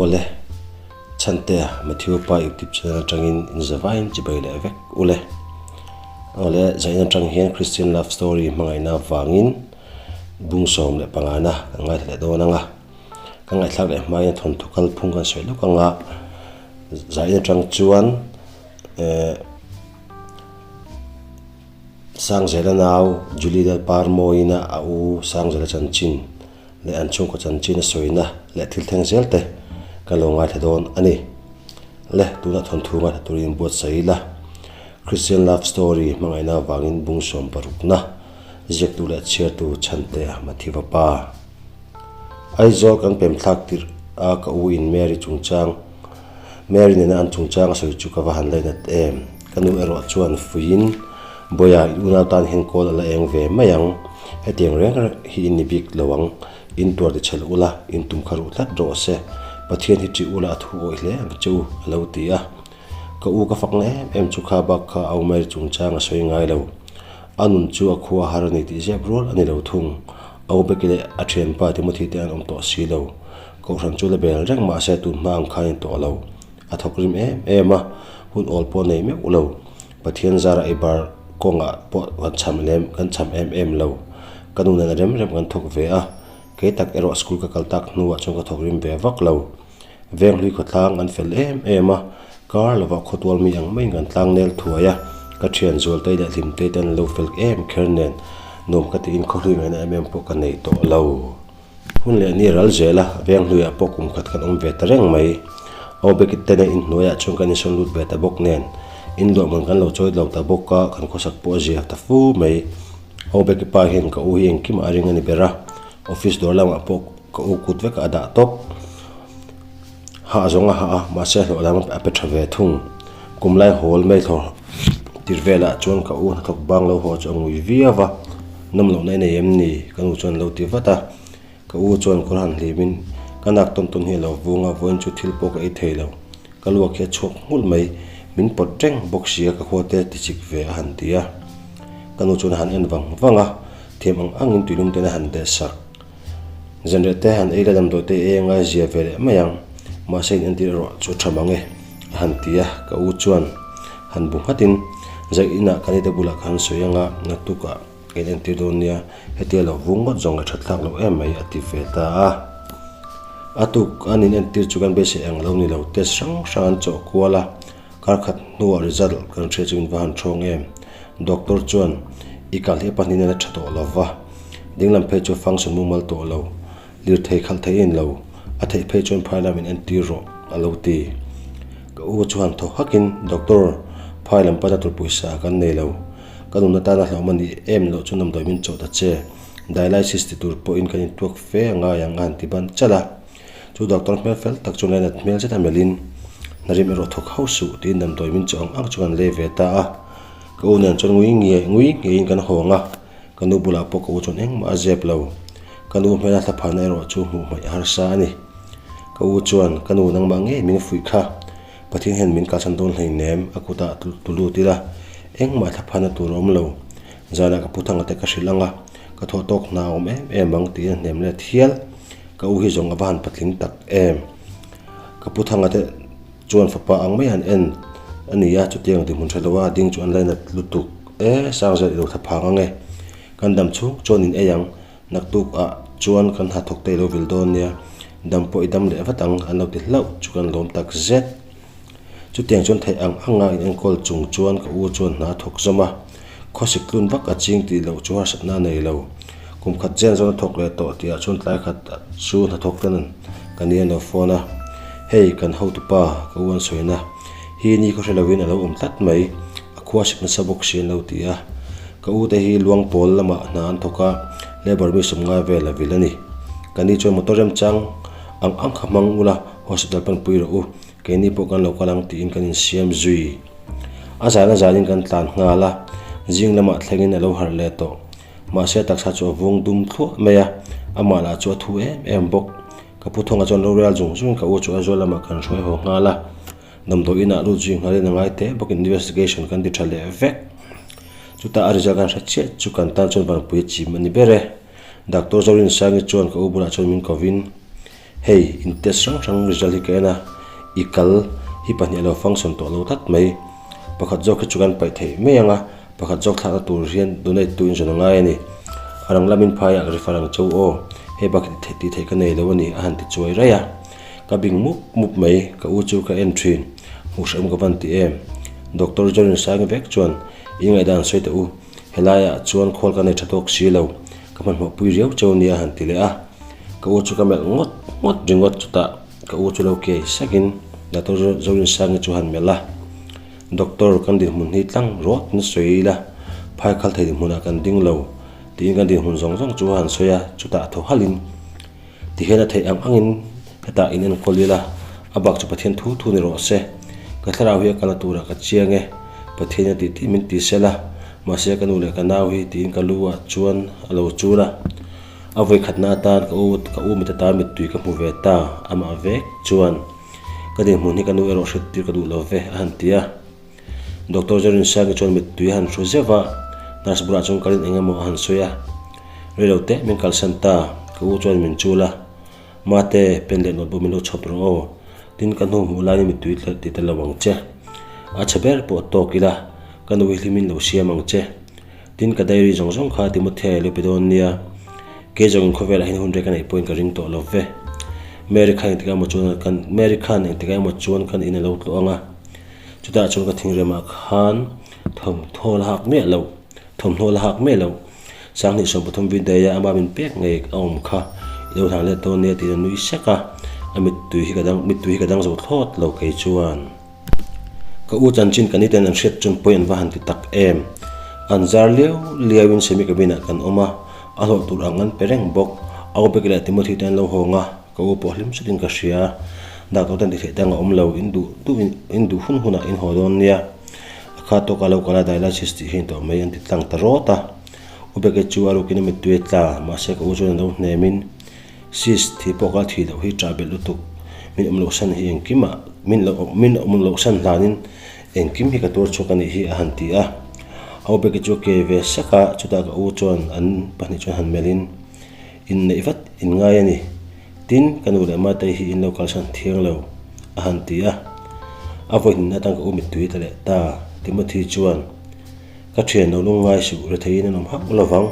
Awle, Chhantea Matthew pa YouTube channel atangin in zavaiin chibai leh vek ule. Awle, zain atang hian Christian love story hmangaihna avangin bung 15 na kan ngaithla leh dawn anga. Ka ngaihthlak leh hmain a thawnthu kalphung kan sawi lawk anga zain atang chuan eh Sangzela nau Julie Lalparmawiina a u Sangzela chanchin leh an chhungkaw chanchin a sawina leh thil thleng zel te kan lo ngaithla dawn a ni. Le, tunah thawnthu ngaithla turin buatsaih ila. Christian Love Story hmangaihna avangin bung 60 na ziaktu leh chhiartu Chhantea Mathiva pa. Aizawl kan pem thlak tirh a ka u in Mary chungchang Mary nena an chungchang a sawi chu ka va han lainat em. Ka nu erawh chuan fuiin Bawiha i unau tan hian kawl a la eng ve mai ang. Hetiang reng hi in ni bik lo ang. In tuar ti chhel ula, in tum kha ruh tlat rawh se. Pathian hi ṭih ula a thu awih hle ang che u, a lo ti a. Ka u ka fakna em em chu kha bak kha au Mary chungchang a sawi ngai lo. A nun chu a khua har a ni tih zep rual a ni lo thung. Au Becky leh a thianpa Timothy te an awm tawh si lo. Kohhran chu la bel reng mah se tun hma ang khan in tawh lo. A thawk rim em em a, hun awl pawh nei meuh lo. Pathian zara ei bar kawngah pawh kan cham lem kan cham em em lo. Ka nu nen rem rem kan thawk ve a, kei tak erawh school ka kal tak hnuah chuan ka thawk rim ve vak lo. Venghlui khawtlang an fel em em a, kar lovah khawtual mi ang maiin kan tlang nel thuai a, ka thian Zualtei leh Hlimtei te an lo fel em kher nen nuam ka tiin khawhlui ngaihna em em pawh ka nei tawh lo. Hun leh ni ral zel a, Venghluiah pawh kum khat kan awm ve ta reng mai. Aubekit te nen inhnuaiah chuan kan insawn lut ve ta bawk nen, inluahman kan lo chawi lo ta bawk a, kan khawsak pawh a zia ta fu mai. Aubeki pa hian ka u hi engkimah a ring a ni ber a, office dawr lamah pawh ka u kut vekah a dah tawp. Hah zawng a hah a, mahse hlawh lam a pe tha ve thung. Kum lai hawl mai thlawr tir velah chuan ka u hnathawk bang lo haw chu a ngui viau va, nawm lohna i nei em ni? Ka nu chuan a lo ti vat a. Ka u chuan kawr han hlimin ka nak tawn tawn hi a lo vung a, vawiin chu thil pawh ka ei thei lo. Ka luak hi a chhuak nghulh mai, min pawt reng bawk sia ka khua te ti chik ve a han ti a. Ka nu chuan a han en vang vang a, thiam ang angin tuilum ten a han deh sak. Zanriah te han ei la damdawi te ei angai zia ve leh mai ang, mahse in entir erawh chu tha mang e, a han ti a, ka u chuan han bu nghatin zai inah ka nite bulah ka han sawi anga naktukah ka in entir dawn nia, hetia lo vung ngawt zawng leh that thlak loh em mai a ti ve ta a. A tuk an in entir chu kan beisei ang lo ni lo, test hrang hrang an chawh kual a, kar khat hnuah result kan hria chu min va han thawng em, doctor chuan i kal hi a pahnih nen a tha tawh lo va, Dinglam phei chu function mumal tawh lo, lirthei khalh thei in lo, a theih phei chuan phai lam in entir rawh, a lo ti. Ka u chuan thaw hakin, Doctor, phai lam pana tur pawisa kan nei lo. Ka nunna tana hlauhma ni em loh chu damdawi min chawh ta che. Dialysis ti tur pawhin kan intuak fe a ngai ang a han ti ban chalh a. Chu doctor hmel fel tak chuan lainat hmel zet a melhin, Hnarim erawh thawk hauh suh, tiin damdawi min chawh ang ang chu kan lei ve ta a. Ka u nen chuan ngui nge ngui ngeiin kan hawng a. Ka nu bulah pawh ka u chuan engmah a zep lo. Ka nu hmela thlaphana erawh chu hmuh hmaih a harsa a ni. Ka u chuan, Ka nu nangmah ngei min fuih kha. Pathian hian min kalsan dawn hleinem, a kutah tu lut ila. Engmah thlaphana tur a awm lo. Zanah ka pu thanga te ka hrilh ang a, ka thawh tawk hna a awm em em ang tiin a hnem let hial. Ka u hi zawng a va han patling tak em. Ka pu thanga te chuan fapa ang mai han en a ni a, chutiang dinhmun tha lo a ding chu an lainat lutuk e, Sangzel i lo tha phang ang e, kan dam chhung chuan in ei ang, naktuk ah chuan kan ha thawk te i lo vil dawn nia, dam pawh i dam leh vat ang an lo ti hlauh chu kan lawm tak zet. Chutiang chuan theih ang anga in enkawl chung chuan ka u chuan hna a thawk zawm a, khawsik tlun vak a ching tih loh chu harsatna a nei lo. Kum khat zen zawn a thawk leh tawh tih ah chuan tlai khat chu hnathawk ten ka ni an lo phone a, hei kan hotupa ka u an sawi na hi ni khaw hre lovin a lo awm tlat mai, a khua sik nasa bawk si an lo ti a. Ka u te hi luang pawl lamah hna an thawk a, labour mi sawmngai vel a vil a ni. Ka ni chuan motor remchang ang ang kha hmang ula hospital panpui rawh u, keini pawh kan lo kal ang tiin kan insiam zui. A zan a zanin kan tlan nghal a, zing lamah thlengin a lo harh leh tawh. Mahse taksa chu a vung dum thluah mai a, amah lah chu a thu em em bawk. Ka pu thawngah chuan rorel zung zungin ka u chu Aizawl lamah kan hruai haw nghal a. Damdawi inah lut zui nghalin a ngai teh bawkin investigation kan ti tha leh vek. Chutah a result kan hre chiah chu kan tan chuan vanpui a chim a ni ber e. Doctor Zorinsangi chuan ka u bulah chuan min kovin. Hei, in test hrang hrang result hi ka en a, i kal hi pahnih a lo function tawh lo tlat mai. Pakhat zawk hi chu kan paih theih mai ang a, pakhat zawk thlakna tur hian donate tu in zawn a ngai a ni. A rang lamin phaiah ka refer ang cheu aw, hei bak hi tih theih ka nei lo a ni a han ti chuai raih a. Ka bing mup mup mai, ka u chu ka en thin, hmuh hrehawm ka van ti em. Doctor John Sangi vek chuan, I ngaihdan sawi teh u, helaiah chuan khawl ka nei tha tawk si lo, ka hmanhmawh pui riau cheu nia a han ti leh a. Ka u chu ka melh ngawt ngawt ringawt chutah ka u chu lo kiai sakin Doctor Zorinsangi chu han melh a, Doctor kan dinhmun hi tlang rawt in sawi ila, phai khal thei dinhmunah kan ding lo tiin kan dinhmun zawng zawng chu a han sawi a, chutah thaw halhin Tihian a theih ang angin hetah in enkawl ila, a bak chu Pathian thu thu ni rawh se. Ka thlarau hi a kalna turah ka chiang e, Pathian a tih tih min ti sel a, mahse ka nu leh ka nau hi tiin ka lu ah chuan a lo chul a. A vawi khatna atan ka u ka u mit atan mittui ka hmu ve ta, amah vek chuan ka dinhmun hi ka nu erawh hrettir ka duh lo ve a han ti a. Doctor Zorinsangi chuan mittui a han hru zeuh a, nurse bulah chuan kalin eng emaw a han sawi a. Reilo teh min kalsan ta, ka u chuan min chul a. Mate, pen leh notebook min lo chhawp rawh aw. Tin, ka hnu hmuh laiin mittui tla ti ta lo ang che. A chhe ber pawh tawk ila, ka nu hi hlimin lo siam ang che. Tin, ka diary zawng zawng kha Timothea i lo pe dawn nia. Kei zawngin khawvelah hian hun rei ka neih pawhin ka ring tawh lo ve. Mary khan engtikah emaw chuan kan Mary khan engtikah emaw chuan kan in a lo tlawh ang a. Chutah chuan ka thingremah khan thawmhnaw la hak miah loh, thawmhnaw la hak miah loh, Sanghnih 13 Vidaya ama min pek ngei a awm kha i lo hlang let dawn nia tiin a nui sek a, a mittui hi ka dang mittui hi ka dang zo thlawt lo kei chuan. Ka u chanchin ka niten an hriat chuan pawi an va han ti tak em. An zar liau liauin semi cabin ah kan awm a, a hlawh tur ang an pe reng bawk. Aubek leh Timothy te an lo hawng a. Ka u pawh hlim sutin ka hria, doctor ten tihtheih dang a awm lo, in duh duh in duh hun hunah in haw dawn nia. A kha tawka lo kal a dialysis tih hi tawh mai an ti tlang ta rawt a. U Beke chu a rukin a mittui a tla, mahse ka u chuan a lo hnemin, Sis, thi pawh ka thih loh hi ṭah belh lutuk, min awm loh san hi engkimah, min lo min awm loh san hlanin engkim hi ka tuar chhuak a nih hi a han ti a. A u Beke chu a ke ve sak a, chutah ka u chuan an pahnih chuan han melhin, Inneih vat in ngai a ni. Tin, ka nu leh Matei hi in lo kalsan thiang lo, a han ti a. A vawi hnin atang ka u mittui ta leh ta, Timothy chuan, Ka thian lo lung ngai suh, retheiin an awm hauh lovang.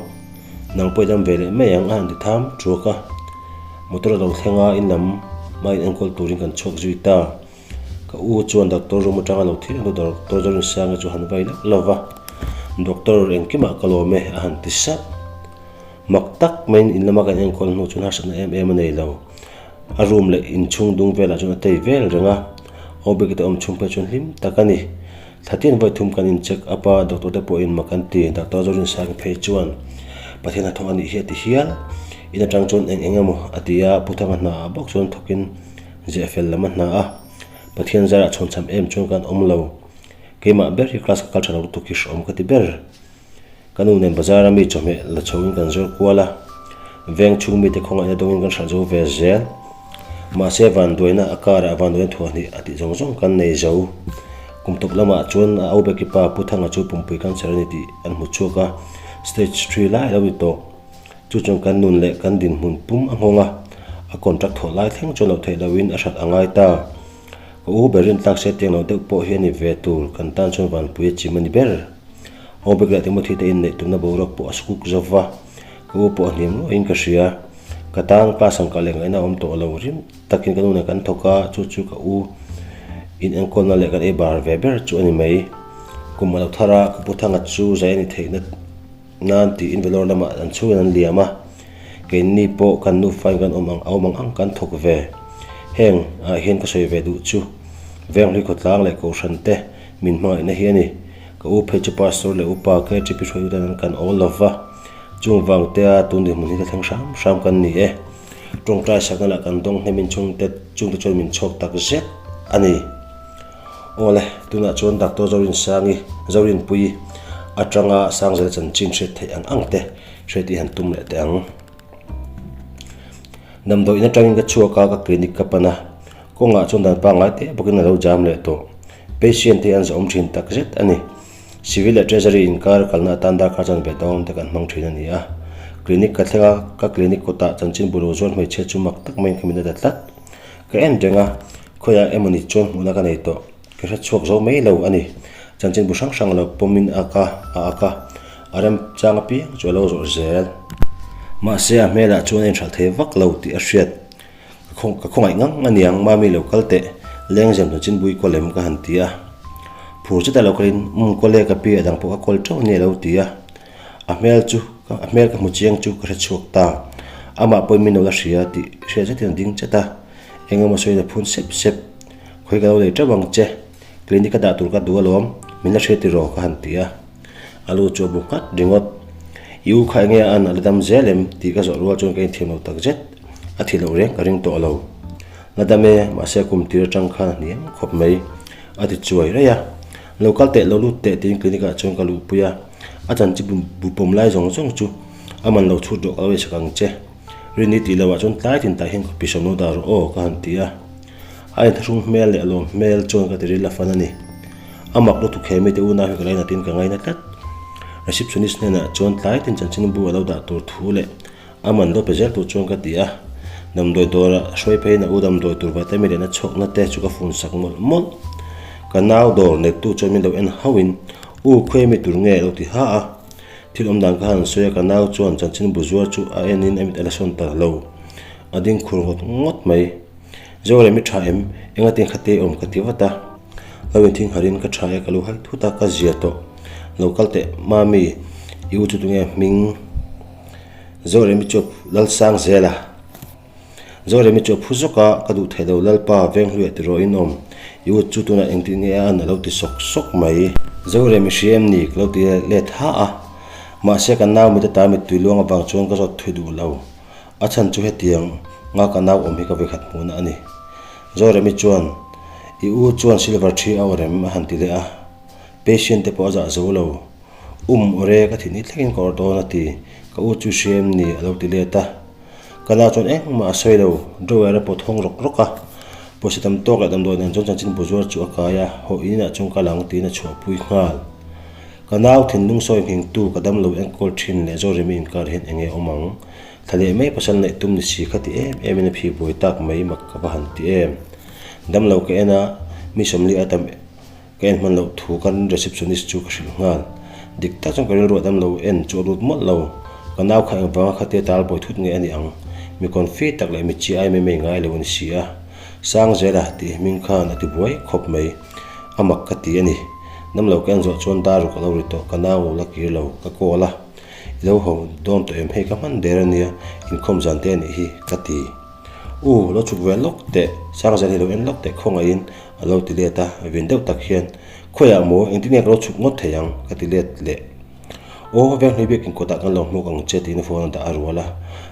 Nang pawh i dam ve leh mai ang, a han ti tham thuak a. Motor a lo thleng a, in lam mah in enkawl turin kan chhuak zui ta. Ka u chuan doctor room atanga lo thil hnu doctor Zorinsanga chu a han vai lauh lauh va, Doctor, engkimah ka lawm e, a han ti sap. Mak tak maiin in lama kan enkawl hnu chuan harsatna em em a nei lo. A room leh inchhung dung velah chuan a tei vel reng a, Obeki te awm chhung phei chuan hlim tak a ni. Thlatin vawi thum kan in check up a, doctor te pawhin mak an ti, Doctor Zorinsanga phei chuan Pathian hnathawk a nih hi a ti hial. In atang chuan eng eng emaw a ti a, Pu Thanga hna ah bawk chuan thawkin Ziah fel lam a hna a, Pathian zarah chhawnchham em chuan kan awm lo. Keimah ber hi class ka kal tha lo lutuk hi hrehawm ka ti ber. Ka nu nen bazar a mi chawhmeh la chhoin kan zawr kual a, veng chhung mite khawngaihna dawngin kan hralh zo ve zel. Mahse vanduaina a karah vanduaina thuahhnih a tih zawng zawng kan nei zo. Kum tawp lamah chuan a Aubeki pa Pu Thanga chu pumpui cancer a ni tih an hmu chhuak a, stage three lai a lo ni tawh. Chu chuan kan nun leh kan dinhmun pum a nghawng a, a contract thawh lai thleng chuan loh theih lohin a hrat a ngai ta. Ka u ber rintlak se tiang lo deuh pawh hi a ni ve tur, kan tan chuan vanpui a chim a ni ber. Obek leh Timothy te inneih tumna boruak pawh a sukuk zo va, ka u pawh a hniam luahin ka hria. Ka tan class ang kah leh ngaihna a awm tawh lo, rim takin ka nu nen kan thawk a, chu chu ka u in enkawlna leh kan ei bar ve ber chu a ni mai. Kum a lo thar a, ka pu Thanga chu zai a ni theihna. Nan tiin Vellore lamah an chhungin an liam a, keini pawh kan nufain kan awm ang awm ang ang kan thawk ve. Heng ah hian ka sawi ve duh chu Venghlui khawtlang leh Kohhran te min hmangaihna hi a ni. Ka u phei chu Pastor leh Upa KTP hruaitu ten an kan awl lo va, chung vang te a tun dinhmun hi ka thleng hram hram kan ni e. Tawngtai sakna lah kan dawng hnemin chhungte chungte chuan min chhawk tak zet a ni. Awle, tunah chuan Doctor Zorinsangi, Zorinpuii, atanga Sangzela chanchin hriat theih ang ang te hriat i han tum leh teh ang. Damdawiin atangin ka chhuak a, ka clinic ka pan a, kawngah chuan dan pangngai teh bawkin a lo jam leh tawh. Patient te hi an zahawm thin tak zet a ni. Civil leh Treasury inkar kalna atan darkar chanve dawn te kan hmang thin a ni a. Clinic ka thleng a, ka clinic kawtah chanchin bu lo zuar hmeichhia chu mak tak maiin ka min a ta tlat. Ka en reng a, khawiah emawni chuan hmuhna ka nei tawh. Ka hre chhuak zo mai lo a ni. Chanchin bu hrang hrang lo pawmin a ka a ak a, a remchang apiang chu a lo zawrh zel. Mahse a hmelah chuan a inhralh thei vak lo tih a hriat. Ka khawngaih ngang a niang, Mami lo kal teh, Lengzem chanchin bui kawl em ka han ti a. Phur zeta lo kalin, Umm kawl e ka pi, a dang pawh ka kawl teuh a ni a lo ti a. A hmel chu, a hmel ka hmu chiang chu ka hre chhuak ta. Amah pawhin min lo la hria tih hriat zetin a ding chat a. Eng emaw sawiin a phun sep sep. Khawi ka lo lei teuh ang che, clinic a dah tur ka duh alawm, min la hria tiraw ka han ti a. A lu chu a bu nghat ringawt. I u kha enge a an a la dam zel em tih ka zawh rual chuan ka inthiam lo tak zet. A thih loh reng ka ring tawh lo. La dam e, mahse kum tir atang khan a hniam khawp mai. A ti chuai raih a. Lo kal teh lo lut teh tiin clinic ah chuan ka luhpui a. A chanchi bu pawm lai zawng zawng chu a man lo chhut rawh ka lo eisak ang che. Rinni tih loh ah chuan tlai tin tah hian ka pisawm lo dah rawh aw ka han ti a. A inthahrung hmel leh a lawm hmel chuan ka ti ril a fan a ni. A mak lutuk he mite unau hi ka lainat in ka ngaina tlat. Receptionist hnenah chuan tlai tin chanchin bu a lo dah tur thu leh a man lo pe zel tur chuan ka ti a. Damdawi dawrah hruai pheiin a u damdawi tur vitamin leh na chhawkna te chu ka fun sak mawlh mawlh. Ka nau dawr neitu chuan min lo en hauhin U khawi mi tur nge a lo ti ha a. Thil awm dan ka han sawi a, ka nau chuan chanchin bu zuar chu a en in a mit a la sawn ta lo. A ding khur ngawt ngawt mai. Zorem i tha em? Engatin kha te awm ka ti vat a. Lo inthing harh in ka tha e ka lu hai thut a, ka zia tawh. Lo kal teh Mami, i u chu tunge hming? Zorem i chu Lalsang zel a. Zoremi chu a phu zawk a, ka duh theih lo Lalpa Venghluia ti rawh in awm. I ut chu tunah engtin nge a an a lo ti sawk sawk mai. Zoremi hria em ni? Ka lo ti let ha a. Mahse ka nau mit ata mittui luang avang chuan ka zawt thui duh lo. A chhan chu hetiang nga ka nau awm hi ka vekhat hmuhna a ni. Zoremi chuan, I u chuan silver thi a awrem a han ti leh a. Patient te pawh a zah zo lo. Um awre ka thihni thlengin ka awrh dawn a ti. Ka u chu hria em ni? A lo ti let a. Ka nau chuan engmah a sawi lo, drawer a pawt hawng rawk rawk a. Pawisa tam tawk leh damdawi nen chuan chanchin bu zuar chu a kai a, haw in inah chuan kal ang tiin a chhuahpui nghal. Ka nau thinlung sawi nghingtu ka damlo enkawl thin leh Zoremi inkar hian enge awm ang? Thla leh mai pasal neih tum ni si kha ti em em in a phi buai tak mai mak ka va han ti em. Damlo ka en a, mi sawmli a tam Ka en hman loh thu kan receptionist chu ka hrilh nghal. Dik tak chuan ka rilruah dam lo en chu a lut mawlh lo. Ka nau kha engvanga khatia tal bawi thut nge a nih ang? Mi confi tak leh mi chi ai mai mai ngai lo a ni si a. Sangzela tih hming khan a ti buai khawp mai. A mak ka ti a ni. Dam lo ka en zawh chuan dar ruk a lo ri tawh. Ka nau la kir lo. Ka call a. I lo haw dawn tawh em? Hei ka hman der a nia. Inkhawm zan te a nih hi ka ti. U, lo chhuk ve lawk teh. Sangzela hi lo en lawk teh khawngaihin A lo ti let a, vin deuh tak hian, Khawiah maw, engtin nge ka lo chhuk ngawt thei ang? ka ti let leh. Aw, Venghlui biakin kawtah kan lo hmuk ang che tiin phone a dah a rual a,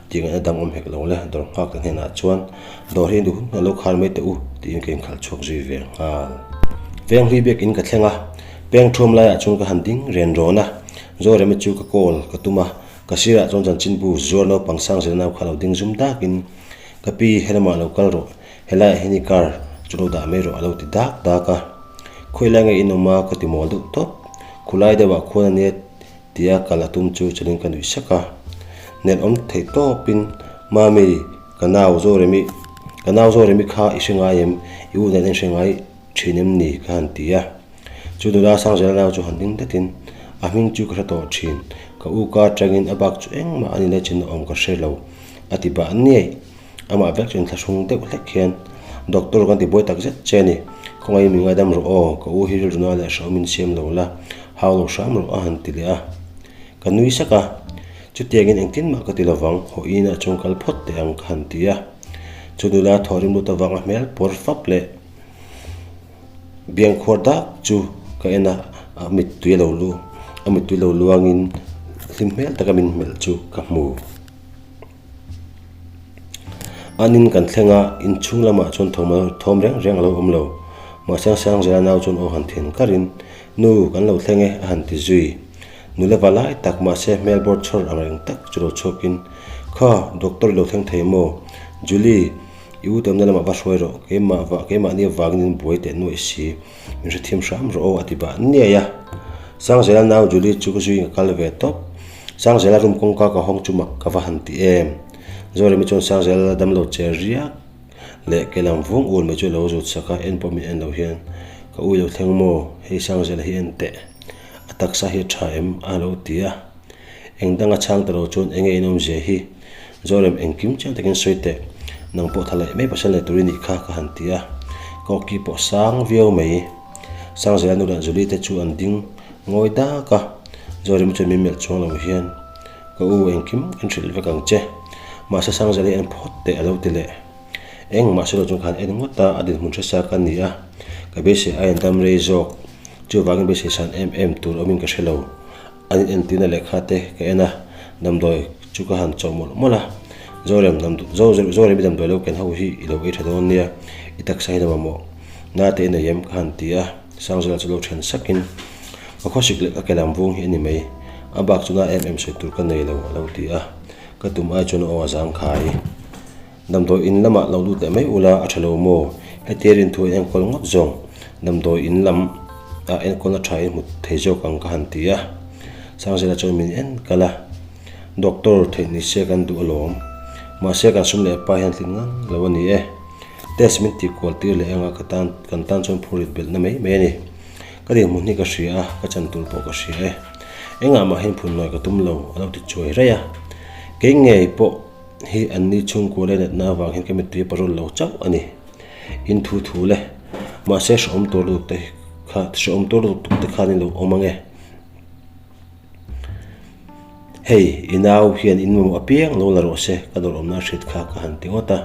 tih ngaihna dang awm hek lo le, dawr nghak ta hnenah chuan, Dawr hi duh hun a lo khar mai teh u, tiin ka inkhalh chhuak zui ve nghal. Venghlui biakin ka thleng a, peng thuam laiah chuan ka han ding ren rawn a, Zoremi chu ka call ka tum a, ka sirah chuan chanchinbu zuar naupang Sangzela nau kha lo ding zum dakin, Ka pi, helamah lo kal rawh, Helaiah hian i car chu lo dah mai rawh a lo ti dak dak a. Khawilai nge in awm a ka ti mawl deuh tawp. Khulai deuhah khuan a nia tia kal a tum chu chelin ka nuih sak a. Nelh awm theih tawpin Mami, ka nau Zoremi, ka nau Zoremi kha i hre ngai em? I u nen a inhre ngai thin em ni? ka han ti a. Chu nula Sangzela nau chu han ding datin a hming chu ka hre tawh thin. Ka u ka atangin a bak chu engmah a ni lai chin a awm ka hre lo a ti bah niaih. Amah vek chuan thlahrung deuh hlek hian, Doctor kan ti buai tak zet che a ni. Khawngaih mi ngaidam rawh aw, ka u hi rilru na leh hrehawm in siam lo la, hau lo hram rawh a han ti leh a. Ka nui sak a, chutiangin engtin mah ka ti lovang, haw inah chuan kal phawt teh ang ka han ti a. Chu nula thaw rim lut avang a hmel pawr fap leh biang khuar dak chu ka en a, a mittui a lo lu, a mittui lo luangin hlim hmel taka min hmelh chu ka hmu. An in kan thleng a, inchhung lamah chuan thawm reng reng a lo awm lo. Mahse Sangzela nau chuan aw han then karin, Nu, kan lo thleng e, a han ti zui. Nula va lai tak mahse hmel bawr chhawr ang reng tak chu lo chhuakin, Kha, doctor i lo thleng thei maw? Julie, i u tamna lamah va hruai rawh, keimah va, keimahni avangin in buai teh nuaih si, min hrethiam hram rawh aw, a ti bah niai a. Sangzela nau Julie chu ka zuiin ka kal ve tawp. Sangzela room kawngka ka hawng chu mak ka va han ti em. Zoremi chuan Sangzela la damlo che riak leh ke lam vung ul mai chu a lo zut sak a, en pawh min en lo hian ka ui lo thleng maw, hei Sangzela hi en teh, a taksa hi a tha em a lo ti a. Eng danga chhang ta lo chuan enge in awmzia hi Zorem engkim chiang takin sawi teh, nang pawh tha leh mai pasal nei tur i nih kha ka han ti a, ka awki pawh sang viau mai. Sangzela nu leh Julie te chu an ding ngawi dak a, Zorem chuan min melh chuang lo hian ka u engkim kan hrilh vek ang che, mahse Sangzela hi en phawt teh a lo ti leh. Eng mahse lo chuan ka han en ngawt a, a dinhmun hresa ka ni a, ka beisei aiin dam rei zawk, chuvangin beisei san em em tur awmin ka hre lo. An in entirna lehkha te ka en a, damdawi chu ka han chawh mawlh mawlh a, Zorem Zorem i damdawi lo ken ho hi i lo ei tha dawn nia, i taksa hi na mamawh na te i nei em ka han ti a, Sangzela chu lo then sakin ka khawsik leh ka ke lam vung hi a ni mai, a bak chu na em em sawi tur ka nei lo a lo ti a, ka tum ai chuan a aw a zangkhai. Damdawi in lamah lo lut leh mai ula a tha lo maw? Hetia rinthu in enkawl ngawt zawng damdawi in lam ah enkawlna tha in hmu thei zawk ang ka han ti a. Sangzela chuan min en kal a, Doctor, theih ni se kan duh alawm. Mahse kan sum leh pa hian tling ngang lo a ni e. Test min tih kual tir leh anga ka tan kan tan chuan phurit belhna mai mai a ni. Ka dinhmun hi ka hria a, ka chan tur pawh ka hria e. Engah mah hian phun nawi ka tum lo a lo ti chuai raih a. Kei ngei pawh. Hi an ni chhungkua leh natna avang hian ka mittui a parul lo chauh a ni. In thu thu le. Mahse hrehawm tur lutuk te kha hrehawm tur lutuk te khan in lo awm ange. Hei i nau hian in mamawh apiang lo la rawh se ka dawr awmna a hriat kha ka han ti ngawt a.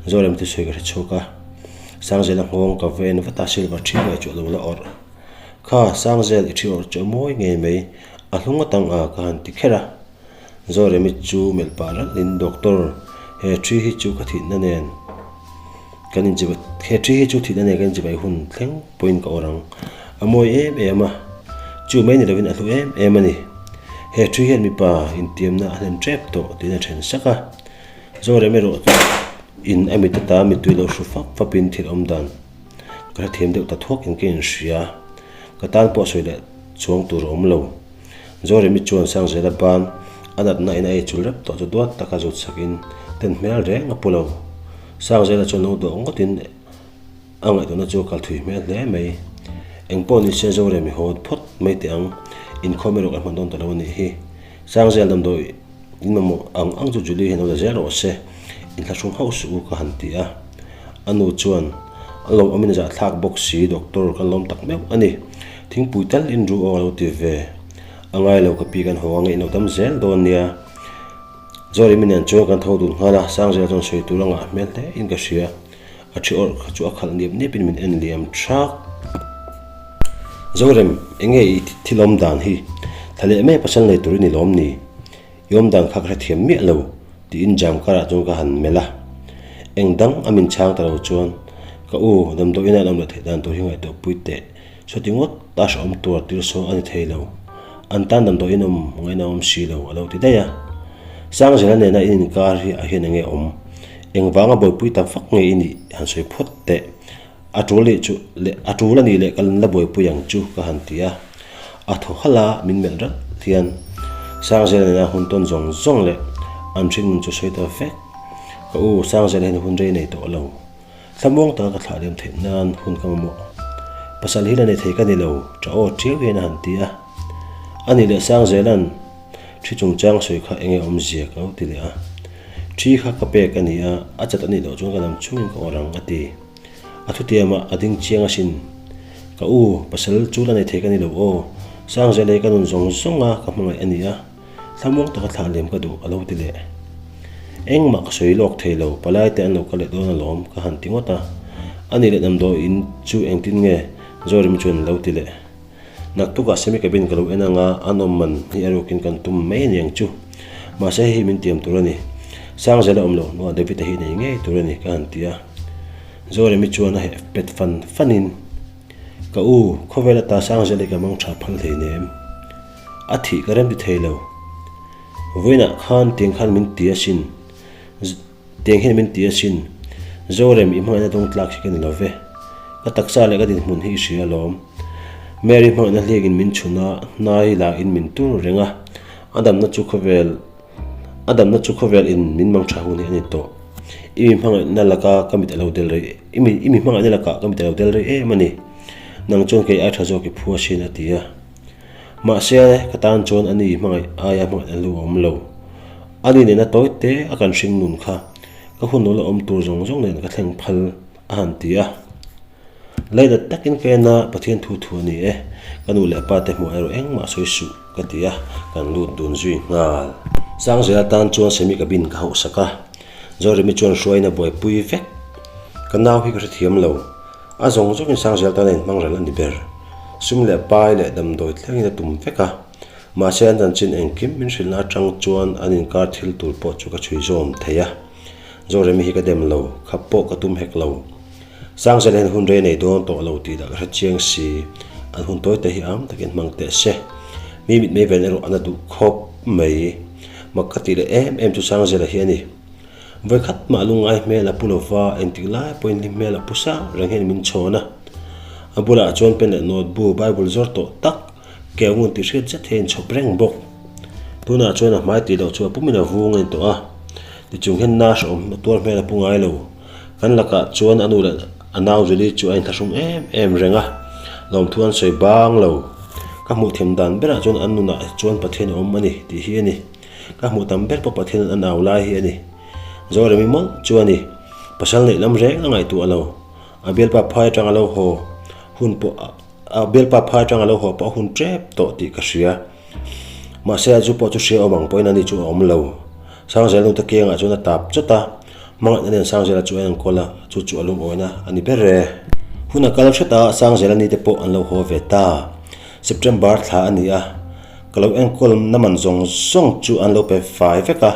Zorem thusawi ka hre chhuak a. Sangzela nghawng ka va en vat a silver thi ngai chu a lo la awrh. Kha Sangzel i thi awrh chu a mawi ngei mai a hlu ngawt ang a ka han ti kher a. Zoremi chu melh pah ralhin Doctor, he thi hi chu ka thihna nen kan inchibai he thi hi chu thihna nen kan inchibai hun thleng pawhin ka awr ang. A mawi em em a, chu mai ni lovin a hlu em em a ni. He thi hian mipa intiamna a hlen tep tawh tiin a then sak a. Zorem erawh in a mit ata mittui lo hru fap fapin thil awm dan ka hrethiam deuh ta thuak in ka inhria. Ka tan pawh sawi leh chuang tur a awm lo. Zoremi chuan Sangzela ban a natna in a ei chul rep tawh chu duat taka zut sakin ten hmel reng a pu lo. Sangzela chuan lo dawh ngawtin a ngaihtuahna chu a kal thui hmel hle mai. Engpawh ni se Zoremi haw phawt mai teh ang, inkhawm erawh kan hman dawn ta lo a nih hi. Sangzela damdawi in mamawh ang ang chu Julie hian lo la zel rawh se, inthlahrung hauh suh u ka han ti a. A nu chuan, A lo awmin a zahthlak bawk si, doctor kan lawm tak meuh a ni. Thingpui tal in ru aw a lo ti ve. A ngai lo ka pi kan haw a ngaihno dam zel dawn nia. Zawrimi nen chuan kan tho dun nghal a, Sangzela chuan sawi tur a ngah hmel hle in ka hria. A thi awrh kha chu a khalh niap niap in min en liam thak. Zorem, enge i thil awm dan hi? Thla leh mai pasal nei tur i ni lawm ni? I awm dan kha ka hrethiam miah lo, tiin jam karah chuan ka han melh a. Eng dang a min chhang ta lo chuan, Ka u, damdawi ina an awm leh theih dan tur hi ngaihtuah pui teh. Sawti ngawt a hrehawm tuar tir sawn a ni thei lo. An tan damdawi in awm ngaihna awm si lo, a lo ti daih a. Sangzela nena in inkar hi a hian enge awm? Engvanga buaipui tak vak nge i nih han sawi phawt teh. A tul nih chu leh a tul a nih leh ka la buaipui ang chu ka han ti a. A thaw halh a, min melh ralh hian Sangzela nena hun tawn zawng zawng leh an hringnun chu sawi ta vek. Ka u, Sangzela hian hun rei nei tawh lo. Thlamuang taka ka thlah liam theih nan hun ka mamawh. Pasal hi la nei thei ka ni lo, ṭah aw ṭiau hian a han ti a. A nih leh Sangzela'n ṭhi chungchang sawi kha enge awmzia ka lo ti leh a. Ṭhi kha ka pek a ni a, a chat a nih loh chuan ka dam chhungin ka awr ang a ti. A thutiamah a ding chiang asin. Ka u, pasal chu la nei thei ka ni lo aw. Sangzela hi ka nun zawng zawng a ka hmangaih a ni a. Thlamuang taka thlah liam ka duh a lo ti leh. Engmah ka sawi lawk thei lo, palai te an lo kal leh dawn alawm ka han ti ngawt a. A nih leh damdawi in chu engtin nge Zoremi chuan a lo ti leh. Naktukah semi cabin ka lo en anga an awm man hi a rukin kan tum mai a niang chu. Mahse hei hi min tiam tur a ni. Sangzela awm loh hnuah David-a hi nei ngei tur a ni ka han ti a. Zoremi chuan a heh pet fan fanin, Ka u, khawvel ata Sangzela hi ka mang tha phal hleinem. A thih ka rem ti thei lo. Vawiinah khan tiang khan min ti asin. Tiang hian min ti asin. Zorem, i hmangaihna dawng tlak hi ka ni lo ve. Ka taksa leh ka dinhmun hi i hria alawm. Mary hmangaihna hliakin min chhun a, hnai la in min tur reng a. A damna chu khawvel A damna chu khawvel in min mang tha hun hi a ni tawh. I mi hmangaihna laka ka mit a lo del rei I mi I mi hmangaihna lakah ka mit a lo del rei em a ni. Nang chuan kei ai tha zawk i phu asin a ti a. Mahse ka tan chuan a ni hmangaih aia hmangaihna lu a awm lo. A ni nena tawi te a kan hring nun kha ka hun lo la awm tur zawng zawng nen ka thleng phal a han ti a. Lainat takin ka en a, Pathian thu thu a ni e, ka nu leh pa te hmuh erawh engmah sawi suh ka ti a, kan lut dun zui nghal. Sangzela tan chuan semi cabin ka hauhsak a, Zoremi chuan hruaina buaipui vek. Ka nau hi ka hrethiam lo, a zawng zawngin Sangzela tan a inhmang rel a ni ber. Sum leh pai leh damdawi thlengin a tum vek a, mahse an chanchin engkim min hrilhna atang chuan an inkar thil tur pawh chu ka chhui zawm thei a. Zoremi hi ka dem lo, khap pawh ka tum hek lo. Sangzela hian hun rei nei dawn tawh lo tih dah ka hre chiang si. An hun tawi te hi am takin hmang teh se. Mi mitmei ven erawh a na duh khawp mai. Mak ka tih leh em em chu Sangzela hi a ni. Vawikhat mah lungngai hmel a pu lova, engtik lai pawhin hlim hmel a pu sang reng hian min chhawn a. A bulah chuan pen leh notebook, Bible zawr tawh tak, keu ngun tih hriat zet hian inchhawp reng bawk. Tunah chuan a hmai tih loh chu a pumin a vung a ni tawh a. Tichung hian na hrehawm a tuar hmel a pu ngai lo. Kan lakah chuan a nu leh a nau Julie chu a inthlahrung em em reng a, lawmthu an sawi bang lo. Ka hmuh thiam dan berah chuan an nunah chuan Pathian a awm a ni tih hi a ni. Ka hmuh tam ber pawh Pathian a nau lai hi a ni. Zoremi mawlh chu a ni. Pasal neih lam reng a ngaihtuah lo. A bialpa phai atang a lo haw hun pawh a bialpa phai atang a lo haw pawh a hun tep tawh tih ka hria. Mahse a zu pawh chu hria awm ang pawhin ani chu a awm lo. Sangzela nute kiangah chuan a tap chawt a, hmangaihna nen Sangzela chu a enkawl a, chu chu a lungawina a ni ber e. Hun a kal hret a, Sangzela nite pawh an lo haw ve ta. September thla a ni a, ka lo enkawl na man zawng zawng chu an lo pe fai vek a,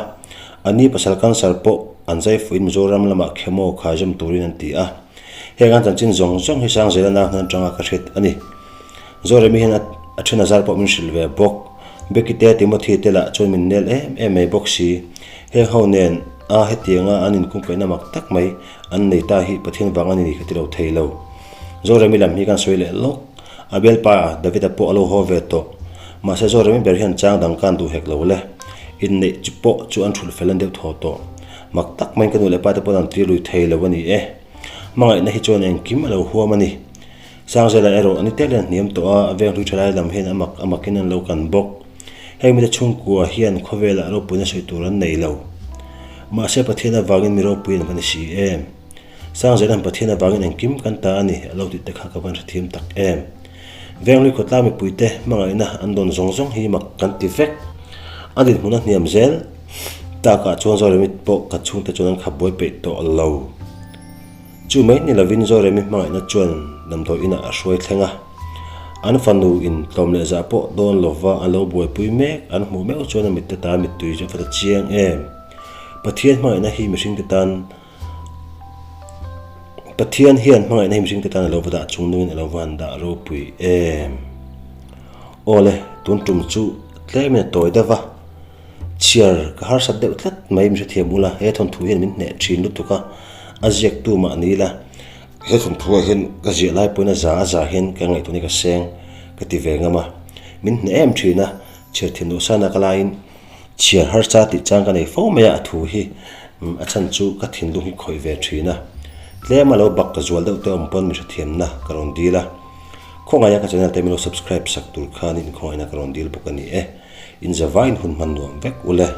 a ni pasal cancer pawh an zai fuhin Mizoram lamah chemo khai zawm turin an ti a. Heng an chanchin zawng zawng hi Sangzela nau hnen atanga ka hriat a ni. Zoremi hian a then azar pawh min hrilh ve bawk. Becky te Timothy te lah chuan min nel em em mai bawk si. Heng ho nen a hetianga an inkungkaihna mak tak mai an nei ta hi Pathian vang a ni ka ti lo thei lo. Zoremi lam hi kan sawi leh lawk. A bialpa David-a pawh a lo haw ve tawh. Mahse Zoremi ber hian chang dang kan duh hek lo le. Inneih chu pawh chu an thulh fel an deuh thaw tawh. Mak tak maiin ka nu leh pa te pawh an tir lui thei lo a ni e. Hmangaihna hi chuan engkim a lo huam a ni. Sangzela erawh a ni tel hian a hniam tawh a, a veng hlui tha lai lam hian a mak a makin an lo kan bawk. Heng mite chhungkua hian khawvelah ropuina sawi tur an nei lo. Mahse Pathian avangin mi ropui an va ni si em? Sangzela'n Pathian avangin engkim kan ta a ni a lo tih te kha ka van hrethiam tak em? Veng hlui khawtlang mipuite hmangaihna an dawn zawng zawng hi mak kan ti vek. A dinhmun a hniam zel takah chuan Zoremi pawh ka chhungte chuan an khap buai peih tawh lo. Chu mai ni lovin Zoremi hmangaihna chuan damdawi inah a hruai thleng a. An fanu in tlawm leh zah pawh dawn lova an lo buaipui mek an hmuh meuh chuan a mitte tan mittui chu a fata chiang em. Pathian hmangaihna hi mihringte tan Pathian hian hmangaihna hi mihringte tan a lo va dah chung nungin a lo va han dah ropui em. Awle, tun tum chu tlemin a tawi deuh va. Chhiar ka harsat deuh tlat mai min hrethiam ula, he thawnthu hian min hneh thin lutuk a, a ziaktu mah ni ila, he thawnthu ah hian ka ziah lai pawhin a za a za hian ka ngaihtuah ni ka seng ka ti ve ngam a, min hneh em thin a, chhiar thiam loh sana ka laiin chhiar harsa tih chang ka nei fo mai a, a thu hi a chhan chu ka thinlung hi khawih ve thin a, tlem a lo bak ka zual deuh te awm pawn min hrethiamna ka rawn dil a, khawngaih a ka channel te min lo subscribe sak tur khan in khawngaihna ka rawn dil bawk a ni e. In zavaiin hun hman nuam vek u le.